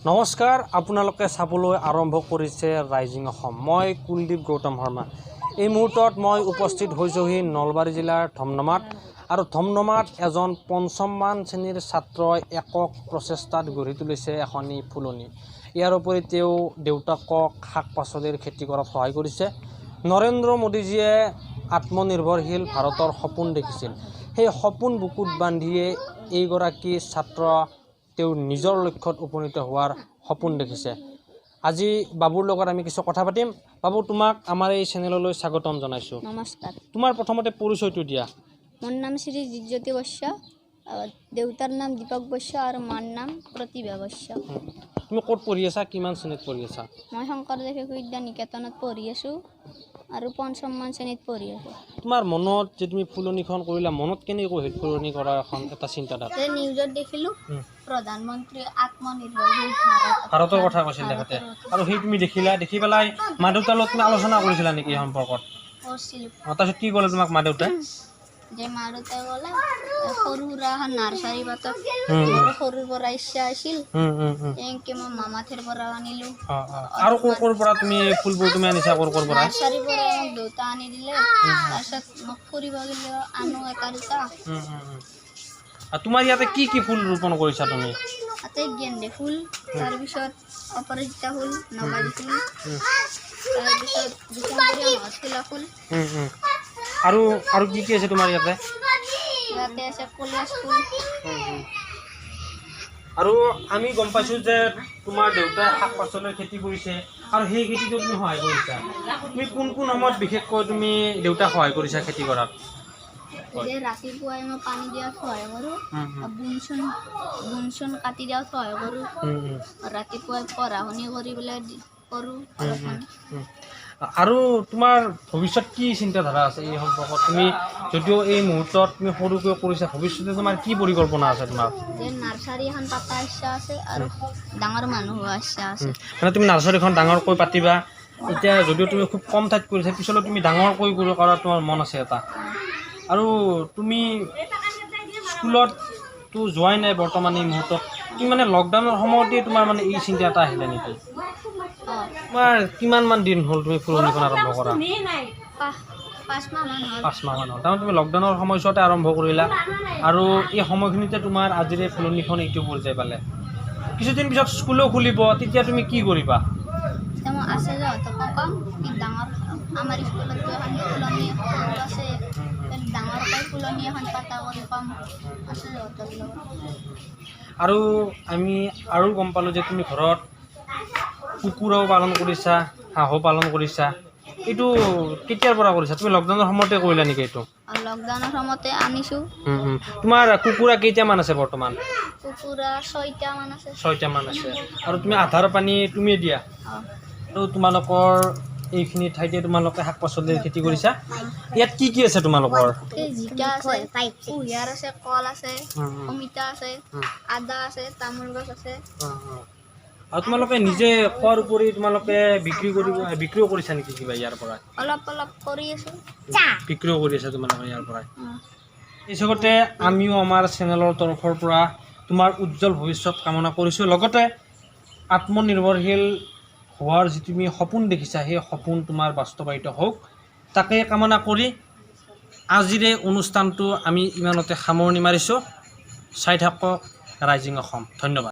নমস্কাৰ, আপোনালোকে চাবলৈ আৰম্ভ কৰিছে ৰাইজিং অসম। মই কুলদীপ গৌতম শৰ্মা। এই মুহূৰ্তত মই উপস্থিত হৈছোঁহি নলবাৰী জিলাৰ ধমধমাত আৰু ধমধমাত এজন পঞ্চমমান শ্ৰেণীৰ ছাত্ৰই একক প্ৰচেষ্টাত গঢ়ি তুলিছে এখনি ফুলনি। ইয়াৰ উপৰি তেওঁ দেউতাকক শাক পাচলিৰ খেতি কৰাত সহায় কৰিছে। নৰেন্দ্ৰ মোদীজীয়ে আত্মনিৰ্ভৰশীল ভাৰতৰ সপোন দেখিছিল। সেই সপোন বুকুত বান্ধিয়ে এইগৰাকী ছাত্ৰ তেওঁৰ নিজৰ লক্ষ্যত উপনীত হোৱাৰ সপোন দেখিছে। আজি বাবুৰ লগত আমি কিছু কথা পাতিম। বাবু, তোমাক আমাৰ এই চেনেললৈ স্বাগতম জনাইছোঁ। নমস্কাৰ। তোমাৰ প্ৰথমতে পৰিচয়টো দিয়া। মোৰ নাম শ্ৰী জিজ্যোতি বৈশ্য, দেউতাৰ নাম দীপক বৈশ্য আৰু মাৰ নাম প্ৰতিভা বৈশ্য। তুমি ক'ত পঢ়ি আছা, কিমান শ্ৰেণীত পঢ়ি আছা? মই শংকৰদেৱ শিশু বিদ্যা নিকেতনত পঢ়ি আছোঁ আৰু পঞ্চমমান শ্ৰেণীত পঢ়ি আছোঁ। তোমাৰ মনত যে তুমি ফুলনিখন কৰিলা, মনত কেনেকৈ আহিল ফুলনি কৰাৰ এখন এটা চিন্তাধাৰা? যে নিউজত দেখিলোঁ, প্ৰধানমন্ত্ৰী আত্মনিৰ্ভৰশীল ভাৰত ভাৰতৰ কথা কৈছিল তেখেতে। ভাৰতৰ কথা। আৰু সেই তুমি দেখিলা, দেখি পেলাই মা দেউতাৰ লগত তুমি আলোচনা কৰিছিলা নেকি এই সম্পৰ্কত? কৰিছিলোঁ। তাৰপিছত কি ক'লে তোমাক মা দেউতাই? যে মা দেউতাই ক'লে, সৰু সুৰা এখন নাৰ্চাৰী পাতক। উম, মোৰো সৰুৰ পৰা ইচ্ছা আছিল। উম, উম, উম। তেনেকৈ মই মামাথেৰ পৰা আনিলোঁ। অঁ, আৰু ক'ৰ ক'ৰ পৰা তুমি ফুলবোৰ তুমি আনিছা, ক'ৰ ক'ৰ পৰা? নাৰ্চাৰীৰ পৰা মোক দেউতা আনি দিলে। তাৰপিছত মোক ফুৰিব গ'লেও আনো এটা দুটা। উম, উম, উম। আৰু তোমাৰ ইয়াতে কি কি ফুল ৰোপণ কৰিছা তুমি? তাতে গেন্দে ফুল, তাৰপিছত অপৰাজিতা ফুল, নগাজী ফুল, তাৰপিছত ডিচেম্বৰীয়া মাহত ফুলা ফুল। উম, উম। আৰু আৰু কি কি আছে তোমাৰ ইয়াতে? ইয়াতে আছে কলিয়াচ ফুল। আৰু আমি গম পাইছোঁ যে তোমাৰ দেউতাই শাক পাচলিৰ খেতি কৰিছে আৰু সেই খেতিটো তুমি সহায় কৰিছা। তুমি কোন কোন সময়ত বিশেষকৈ তুমি দেউতাক সহায় কৰিছা খেতি কৰাত? যে ৰাতিপুৱাই মই পানী দিয়াত সহায় কৰোঁ, উম, উম, বোন চোন কাটি দিয়াত সহায় কৰোঁ। উম, উম, ৰাতিপুৱাই পঢ়া শুনি কৰি পেলাই কৰোঁ অলপমান। আৰু তোমাৰ ভৱিষ্যত কি চিন্তাধাৰা আছে এই সম্পৰ্কত? তুমি যদিও এই মুহূৰ্তত তুমি সৰুকৈ কৰিছা, ভৱিষ্যতে তোমাৰ কি পৰিকল্পনা আছে তোমাৰ? যে নাৰ্চাৰী এখন পাতা ইচ্ছা আছে আৰু ডাঙৰ মানুহ হোৱা ইচ্ছা আছে। মানে তুমি নাৰ্চাৰীখন ডাঙৰকৈ পাতিবা। এতিয়া যদিও তুমি খুব কম ঠাইত কৰিছা, পিছলৈ তুমি ডাঙৰকৈ কৰাৰ তোমাৰ মন আছে এটা। আৰু তুমি স্কুলততো যোৱাই নাই বৰ্তমান এই মুহূৰ্তত। তুমি মানে লকডাউনৰ সময়তে তোমাৰ মানে এই চিন্তা এটা আহিলে নেকি? অঁ। তোমাৰ কিমানমান দিন হ'ল তুমি ফুলনিখন আৰম্ভ কৰা? 5 মাহমান হ'ল। 5 মাহমান হ'ল। তাৰমানে তুমি লকডাউনৰ সময়ছোৱাতে আৰম্ভ কৰিলা আৰু এই সময়খিনিতে তোমাৰ আজিৰ এই ফুলনিখন এইটো পৰ্যায় পালে। কিছুদিন পিছত স্কুলো খুলিব, তেতিয়া তুমি কি কৰিবা? এতিয়া মই আচাৰ্যহঁতকো ক'ম কি ডাঙৰ, আমাৰ স্কুলতো এখন ফুলনি আছে, ডাঙৰকৈ ফুলনি এখন পাতা কৰি ক'ম আচাৰ্যহঁতৰ লগত। আৰু আমি আৰু গম পালোঁ যে তুমি ঘৰত কুকুৰাও পালন কৰিছা, হাঁহো পালন কৰিছা। এইটো কেতিয়াৰ পৰা কৰিছা তুমি? লকডাউনৰ সময়তে কৰিলা নেকি এইটো? আৰু লকডাউনৰ সময়তে আনিছোঁ। তোমাৰ কুকুৰা কেইটামান আছে বৰ্তমান? কুকুৰা 6টামান আছে। 6টামান আছে। আৰু তুমি আধাৰ পানী তুমিয়ে দিয়া? অঁ। আৰু তোমালোকৰ এইখিনি ঠাইতে তোমালোকে শাক পাচলিৰ খেতি কৰিছা। ইয়াত কি কি আছে তোমালোকৰ? এই জিকা আছে, কুঁহিয়াৰ আছে, কল আছে, উম, উম, অমিতা আছে, আদা আছে, তামোল গছ আছে। আৰু তোমালোকে নিজে খোৱাৰ উপৰি তোমালোকে বিক্ৰীও কৰিছা নেকি কিবা ইয়াৰ পৰা? অলপ অলপ কৰি আছোঁ। বিক্ৰীও কৰি আছা তোমালোকে ইয়াৰ পৰা? অঁ। এই লগতে আমিও আমাৰ চেনেলৰ তৰফৰ পৰা তোমাৰ উজ্জ্বল ভৱিষ্যত কামনা কৰিছোঁ। লগতে আত্মনিৰ্ভৰশীল হোৱাৰ যি তুমি সপোন দেখিছা, সেই সপোন তোমাৰ বাস্তৱায়িত হওক, তাকে কামনা কৰি আজিৰ এই অনুষ্ঠানটো আমি ইমানতে সামৰণি মাৰিছোঁ। চাই থাকক ৰাইজিং অসম। ধন্যবাদ।